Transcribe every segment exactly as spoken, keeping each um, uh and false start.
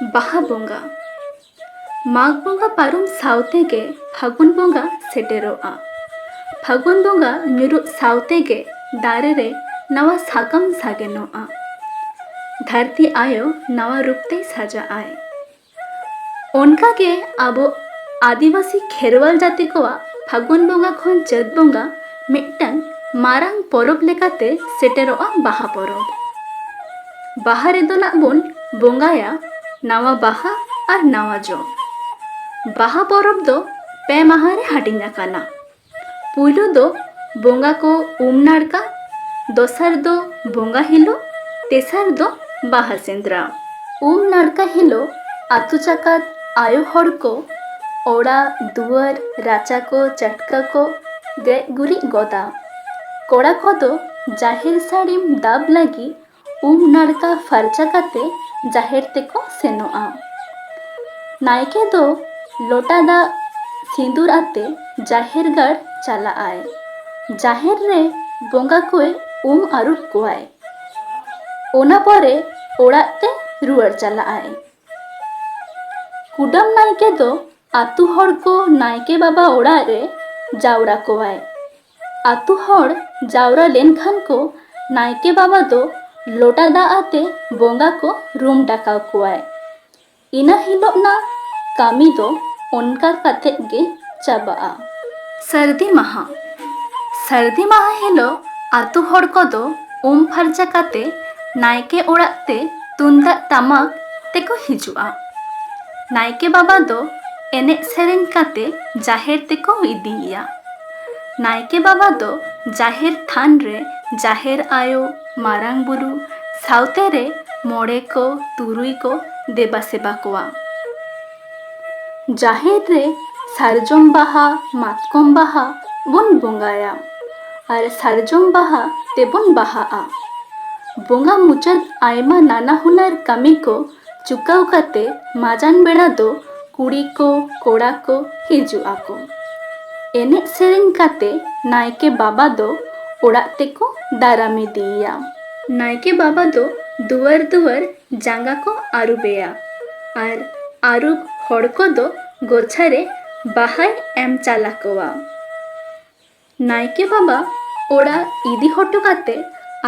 ᱵᱟᱦᱟ ᱵᱚᱸᱜᱟ᱾ ᱢᱟᱜᱽ ᱵᱚᱸᱜᱟ ᱯᱟᱨᱚᱢ ᱥᱟᱶᱛᱮ ᱜᱮ ᱯᱷᱟᱹᱜᱩᱱ ᱵᱚᱸᱜᱟ ᱥᱮᱴᱮᱨᱚᱜᱼᱟ᱾ ᱯᱷᱟᱹᱜᱩᱱ ᱵᱚᱸᱜᱟ ᱧᱩᱨᱩᱜ ᱥᱟᱶᱛᱮ ᱜᱮ ᱫᱟᱨᱮ ᱨᱮ ᱱᱟᱣᱟ ᱥᱟᱠᱟᱢ ᱥᱟᱜᱮᱱᱚᱜᱼᱟ᱾ ᱫᱷᱟᱹᱨᱛᱤ ᱟᱭᱳ ᱱᱟᱣᱟ ᱨᱩᱯ ᱛᱮᱭ ᱥᱟᱡᱟᱜᱼᱟᱭ᱾ ᱚᱱᱠᱟ ᱜᱮ ᱟᱵᱚ ᱟᱹᱫᱤᱵᱟᱹᱥᱤ ᱠᱷᱮᱨᱣᱟᱞ ᱡᱟᱹᱛᱤ ᱠᱚᱣᱟᱜ ᱯᱷᱟᱹᱜᱩᱱ ᱵᱚᱸᱜᱟ ᱠᱷᱚᱱ ᱪᱟᱹᱛ ᱵᱚᱸᱜᱟ ᱢᱤᱫᱴᱟᱝ ᱢᱟᱨᱟᱝ ᱯᱚᱨᱚᱵᱽ ᱞᱮᱠᱟᱛᱮ ᱥᱮᱴᱮᱨᱚᱜᱼᱟ ᱵᱟᱦᱟ ᱯᱚᱨᱚᱵᱽ᱾ ᱵᱟᱦᱟ ᱨᱮᱫᱚ ᱱᱟᱜ ᱵᱚᱱ ᱵᱚᱸᱜᱟᱭᱟ ᱱᱟᱣᱟ ᱵᱟᱦᱟ ᱟᱨ ᱱᱟᱣᱟ ᱡᱚ᱾ ᱵᱟᱦᱟ ᱯᱚᱨᱚᱵᱽ ᱫᱚ ᱯᱮ ᱢᱟᱦᱟ ᱨᱮ ᱦᱟᱹᱴᱤᱧ ᱟᱠᱟᱱᱟ᱾ ᱯᱩᱭᱞᱩ ᱫᱚ ᱵᱚᱸᱜᱟ ᱠᱚ ᱩᱢ ᱱᱟᱲᱠᱟ, ᱫᱚᱥᱟᱨ ᱫᱚ ᱵᱚᱸᱜᱟ ᱦᱤᱞᱳᱜ, ᱛᱮᱥᱟᱨ ᱫᱚ ᱵᱟᱦᱟ ᱥᱮᱸᱫᱽᱨᱟ᱾ ᱩᱢ ᱱᱟᱲᱠᱟ ᱦᱤᱞᱳᱜ ᱟᱹᱛᱩ ᱡᱟᱠᱟᱛ ᱟᱭᱳ ᱦᱚᱲ ᱠᱚ ᱚᱲᱟᱜ ᱫᱩᱣᱟᱹᱨ ᱨᱟᱪᱟ ᱠᱚ ᱪᱟᱹᱴᱠᱟᱹ ᱠᱚ ᱜᱮᱡ ᱜᱩᱨᱤᱡ ᱜᱚᱫᱟ᱾ ᱠᱚᱲᱟ ᱠᱚᱫᱚ ᱡᱟᱦᱮᱨ ᱥᱟᱹᱲᱤᱢ ᱫᱟᱵ ᱞᱟᱹᱜᱤᱫ ᱩᱢ ᱱᱟᱲᱠᱟ ᱯᱷᱟᱨᱪᱟ ᱠᱟᱛᱮ ᱡᱟᱦᱮᱨ ᱛᱮᱠᱚ ᱥᱮᱱᱚᱜᱼᱟ᱾ ᱱᱟᱭᱠᱮ ᱫᱚ ᱞᱚᱴᱟ ᱫᱟᱜ ᱥᱤᱸᱫᱩᱨ ᱟᱛᱮ ᱡᱟᱦᱮᱨ ᱜᱟᱲ ᱪᱟᱞᱟᱜᱼᱟᱭ᱾ ᱡᱟᱦᱮᱨ ᱨᱮ ᱵᱚᱸᱜᱟ ᱠᱚᱭ ᱩᱢ ᱟᱹᱨᱩᱵ ᱠᱚᱣᱟᱭ᱾ ᱚᱱᱟ ᱯᱚᱨᱮ ᱚᱲᱟᱜ ᱛᱮ ᱨᱩᱣᱟᱹᱲ ᱪᱟᱞᱟᱜᱼᱟᱭ᱾ ᱠᱩᱰᱟᱹᱢ ᱱᱟᱭᱠᱮ ᱫᱚ ᱟᱹᱛᱩ ᱦᱚᱲ ᱠᱚ ᱱᱟᱭᱠᱮ ᱵᱟᱵᱟ ᱚᱲᱟᱜ ᱨᱮ ᱡᱟᱣᱨᱟ ᱠᱚᱣᱟᱭ᱾ ᱟᱹᱛᱩ ᱦᱚᱲ ᱡᱟᱣᱨᱟ ᱞᱮᱱᱠᱷᱟᱱ ᱠᱚ ᱱᱟᱭᱠᱮ ᱵᱟᱵᱟ ᱫᱚ ᱞᱚᱴᱟ ᱫᱟᱜ ᱟᱛᱮ ᱵᱚᱸᱜᱟ ᱠᱚ ᱨᱩᱢ ᱰᱟᱠᱟᱣ ᱠᱚᱣᱟᱭ᱾ ᱤᱱᱟᱹ ᱦᱤᱞᱳᱜ ᱱᱟ ᱠᱟᱹᱢᱤ ᱫᱚ ᱚᱱᱠᱟ ᱠᱟᱛᱮ ᱜᱮ ᱪᱟᱵᱟᱜᱼᱟ᱾ ᱥᱟᱹᱨᱫᱤ ᱢᱟᱦᱟ᱾ ᱥᱟᱹᱨᱫᱤ ᱢᱟᱦᱟ ᱦᱤᱞᱳᱜ ᱟᱹᱛᱩ ᱦᱚᱲ ᱠᱚᱫᱚ ᱩᱢ ᱯᱷᱟᱨᱪᱟ ᱠᱟᱛᱮ ᱱᱟᱭᱠᱮ ᱚᱲᱟᱜ ᱛᱮ ᱛᱩᱢᱫᱟᱜ ᱴᱟᱢᱟᱠ ᱛᱮᱠᱚ ᱦᱤᱡᱩᱜᱼᱟ᱾ ᱱᱟᱭᱠᱮ ᱵᱟᱵᱟ ᱫᱚ ᱮᱱᱮᱡ ᱥᱮᱨᱮᱧ ᱠᱟᱛᱮ ᱡᱟᱦᱮᱨ ᱛᱮᱠᱚ ᱤᱫᱤᱭᱮᱭᱟ᱾ ᱱᱟᱭᱠᱮ ᱵᱟᱵᱟ ᱫᱚ ᱡᱟᱦᱮᱨ ᱛᱷᱟᱱ ᱨᱮ ᱡᱟᱦᱮᱨ ᱟᱭᱳ, ᱢᱟᱨᱟᱝ ᱵᱩᱨᱩ ᱥᱟᱶᱛᱮ ᱨᱮ ᱢᱚᱬᱮ ᱠᱚ, ᱛᱩᱨᱩᱭ ᱠᱚ ᱫᱮᱵᱟ ᱥᱮᱵᱟ ᱠᱚᱣᱟ᱾ ᱡᱟᱦᱮᱨ ᱨᱮ ᱥᱟᱨᱡᱚᱢ ᱵᱟᱦᱟ, ᱢᱟᱛᱠᱚᱢ ᱵᱟᱦᱟ ᱵᱚᱱ ᱵᱚᱸᱜᱟᱭᱟ ᱟᱨ ᱥᱟᱨᱡᱚᱢ ᱵᱟᱦᱟ ᱛᱮᱵᱚᱱ ᱵᱟᱦᱟᱜᱼᱟ᱾ ᱵᱚᱸᱜᱟ ᱢᱩᱪᱟᱹᱫ ᱟᱭᱢᱟ ᱱᱟᱱᱟ ᱦᱩᱱᱟᱹᱨ ᱠᱟᱹᱢᱤ ᱠᱚ ᱪᱩᱠᱟᱹᱣ ᱠᱟᱛᱮ ᱢᱟᱡᱟᱱ ᱵᱮᱲᱟ ᱫᱚ ᱠᱩᱲᱤ ᱠᱚ, ᱠᱚᱲᱟ ᱠᱚ ᱦᱤᱡᱩᱜ ᱟᱠᱚ᱾ ᱮᱱᱮᱡ ᱥᱮᱨᱮᱧ ᱠᱟᱛᱮ ᱱᱟᱭᱠᱮ ᱵᱟᱵᱟ ᱫᱚ ᱚᱲᱟᱜ ᱛᱮᱠᱚ ᱫᱟᱨᱟᱢ ᱤᱫᱤᱭᱮᱭᱟ᱾ ᱱᱟᱭᱠᱮ ᱵᱟᱵᱟ ᱫᱚ ᱫᱩᱣᱟᱹᱨ ᱫᱩᱣᱟᱹᱨ ᱡᱟᱸᱜᱟ ᱠᱚ ᱟᱹᱨᱩᱵᱮᱭᱟ᱾ ᱟᱨ ᱟᱹᱨᱩᱵ ᱦᱚᱲ ᱠᱚᱫᱚ ᱜᱚᱪᱷᱟ ᱨᱮ ᱵᱟᱦᱟᱭ ᱮᱢ ᱪᱟᱞ ᱟᱠᱚᱣᱟ᱾ ᱱᱟᱭᱠᱮ ᱵᱟᱵᱟ ᱚᱲᱟᱜ ᱤᱫᱤ ᱦᱚᱴᱚ ᱠᱟᱛᱮ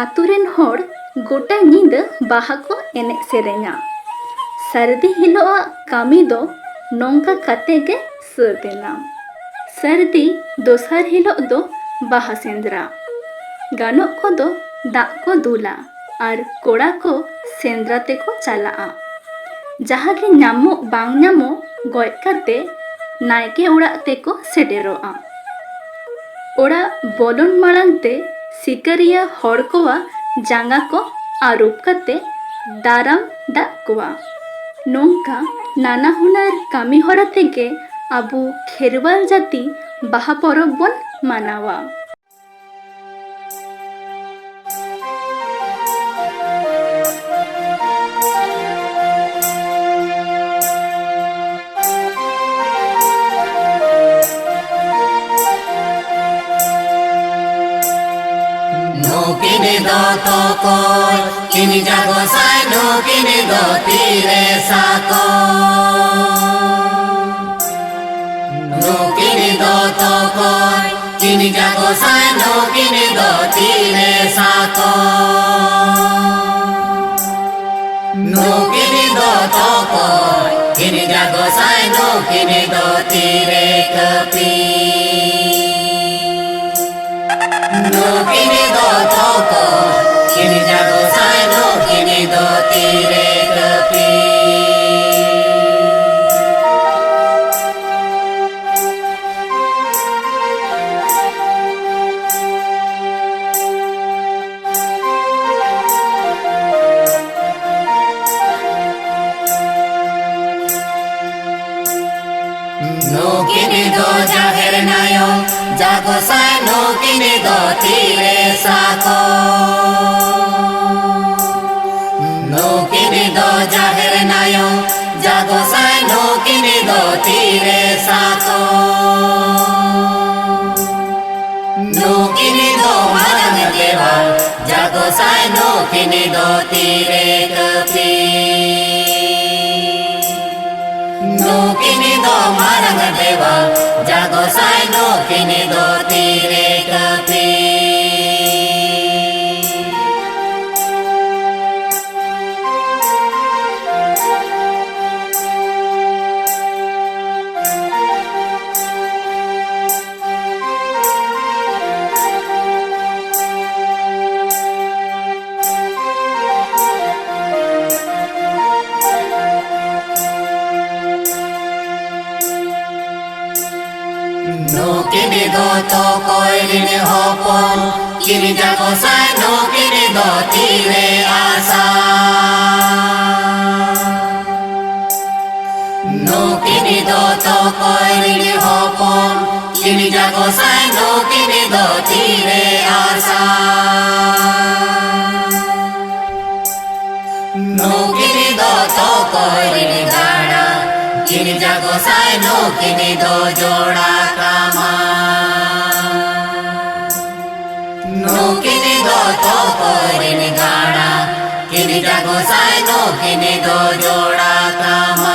ᱟᱛᱳ ᱨᱮᱱ ᱦᱚᱲ ᱜᱚᱴᱟ ᱧᱤᱫᱟᱹ ᱵᱟᱦᱟ ᱠᱚ ᱮᱱᱮᱡ ᱥᱮᱨᱮᱧᱟ᱾ ᱥᱟᱹᱨᱫᱤ ᱦᱤᱞᱳᱜ ᱟᱜ ᱠᱟᱹᱢᱤ ᱫᱚ ᱱᱚᱝᱠᱟ ᱠᱟᱛᱮ ᱜᱮ ᱥᱟᱹᱛ ᱮᱱᱟ᱾ ᱥᱟᱹᱨᱫᱤ ᱫᱚᱥᱟᱨ ᱦᱤᱞᱳᱜ ᱫᱚ ᱵᱟᱦᱟ ᱥᱮᱸᱫᱽᱨᱟ᱾ ᱜᱟᱱᱚᱜ ᱠᱚᱫᱚ ᱫᱟᱜ ᱠᱚ ᱫᱩᱞᱟ ᱟᱨ ᱠᱚᱲᱟ ᱠᱚ ᱥᱮᱸᱫᱽᱨᱟ ᱛᱮᱠᱚ ᱪᱟᱞᱟᱜᱼᱟ᱾ ᱡᱟᱦᱟᱸ ᱜᱮ ᱧᱟᱢᱚᱜ ᱵᱟᱝ ᱧᱟᱢᱚᱜ ᱜᱚᱡ ᱠᱟᱛᱮ ᱱᱟᱭᱠᱮ ᱚᱲᱟᱜ ᱛᱮᱠᱚ ᱥᱮᱴᱮᱨᱚᱜᱼᱟ᱾ ᱚᱲᱟᱜ ᱵᱚᱞᱚᱱ ᱢᱟᱲᱟᱝ ᱛᱮ ᱥᱤᱠᱟᱹᱨᱤᱭᱟᱹ ᱦᱚᱲ ᱠᱚᱣᱟᱜ ᱡᱟᱸᱜᱟ ᱠᱚ ᱟᱹᱨᱩᱵ ᱠᱟᱛᱮ ᱫᱟᱨᱟᱢ ᱫᱟᱜ ᱠᱚᱣᱟ᱾ ᱱᱚᱝᱠᱟ ᱱᱟᱱᱟ ᱦᱩᱱᱟᱹᱨ ᱠᱟᱹᱢᱤ ᱦᱚᱨᱟ ᱛᱮᱜᱮ ᱟᱵᱚ ᱠᱷᱮᱨᱣᱟᱞ ᱡᱟᱹᱛᱤ ᱵᱟᱦᱟ ᱯᱚᱨᱚᱵᱽ ᱵᱚᱱ ᱢᱟᱱᱟᱣᱟ᱾ ᱱᱩᱠᱤᱱ ᱫᱚ ᱛᱚᱠᱚᱭ, ᱠᱤᱱ ᱡᱟᱜᱚ ᱥᱟᱭ, ᱱᱩᱠᱤᱱ ᱫᱚ ᱛᱤᱨᱮ ᱥᱟᱠᱚ᱾ ᱱᱩᱠᱤᱱ ᱫᱚ ᱛᱚᱠᱚᱭ, ᱠᱤᱱ ᱡᱟᱜᱚ ᱥᱟᱭ, ᱱᱩᱠᱤᱱ ᱫᱚ ᱛᱤᱨᱮ ᱥᱟᱠᱚ᱾ ᱱᱩᱠᱤᱱ ᱫᱚ ᱛᱚᱠᱚᱭ, ᱠᱤᱱ ᱡᱟᱜᱚ ᱥᱟᱭ, ᱱᱩᱠᱤᱱ ᱫᱚ ᱛᱤᱨᱮ ᱠᱟᱹᱯᱤ᱾ ᱱᱩᱠᱤᱱ ᱫᱚ ᱛᱚᱠᱚᱭ, ᱠᱤᱱ ᱡᱟᱜᱚ ᱥᱟᱭ, ᱱᱩᱠᱤᱱ ᱫᱚ ᱛᱤᱨᱮ ᱠᱟᱹᱯᱤ᱾ ᱱᱩᱠᱤᱱ ᱫᱚ ᱡᱟᱦᱮᱨ ᱱᱟᱭᱚ, ᱡᱟᱜᱚ ᱥᱟᱭ, ᱱᱩᱠᱤᱱ ᱫᱚ ᱛᱤᱨᱮ ᱥᱟᱠᱚ᱾ ᱱᱩᱠᱤᱱ ᱫᱚ ᱡᱟᱦᱮᱨ ᱱᱟᱭᱚ, ᱡᱟᱜᱚ ᱥᱟᱭ, ᱱᱩᱠᱤᱱ ᱫᱚ ᱛᱤᱨᱮ ᱥᱟᱠᱚ᱾ ᱱᱩᱠᱤᱱ ᱫᱚ ᱢᱟᱨᱟᱝ ᱫᱮᱣᱟ, ᱡᱟᱜᱚ ᱥᱟᱭ, ᱱᱩᱠᱤᱱ ᱫᱚ ᱛᱤᱨᱮ ᱠᱟᱹᱯᱤ᱾ ᱱᱩᱠᱤᱱ ᱫᱚ ᱢᱟᱨᱟᱝ ᱫᱮᱵᱟ, ᱡᱟᱜᱚ ᱥᱟᱭ ᱱᱩᱠᱤᱱ ᱫᱚ ᱛᱤᱨᱮ ᱠᱟᱹᱯᱤ᱾ ᱱᱩᱠᱤᱱ ᱫᱚ ᱛᱚᱠᱚᱭ ᱨᱤᱱ ᱦᱚᱯᱚᱱ, ᱠᱤᱱ ᱡᱟᱜᱚ ᱥᱟᱭ ᱱᱩᱠᱤᱱ ᱫᱚ ᱛᱤᱨᱮ ᱟᱥᱟ᱾ ᱱᱩᱠᱤᱱ ᱫᱚ ᱛᱚᱠᱚᱭ ᱨᱤᱱ ᱦᱚᱯᱚᱱ, ᱠᱤᱱ ᱡᱟᱜᱚ ᱥᱟᱭ ᱱᱩᱠᱤᱱ ᱫᱚ ᱛᱤᱨᱮ ᱟᱥᱟ᱾ ᱱᱩᱠᱤᱱ ᱫᱚ ᱛᱚᱠᱚᱭ ᱨᱤᱱ ᱜᱟᱲᱟ, ᱠᱤᱱ ᱡᱟᱜᱚ ᱥᱟᱭ ᱱᱩᱠᱤᱱ ᱫᱚ ᱡᱚᱲᱟ ᱠᱟᱢᱟ᱾ ᱱᱩᱠᱤᱱ ᱫᱚ ᱛᱚᱠᱚᱭ ᱨᱤᱱ ᱜᱟᱲᱟ, ᱠᱤᱱ ᱡᱟᱜᱚ ᱥᱟᱭ ᱱᱩᱠᱤᱱ ᱫᱚ ᱡᱚᱲᱟ ᱠᱟᱢᱟ᱾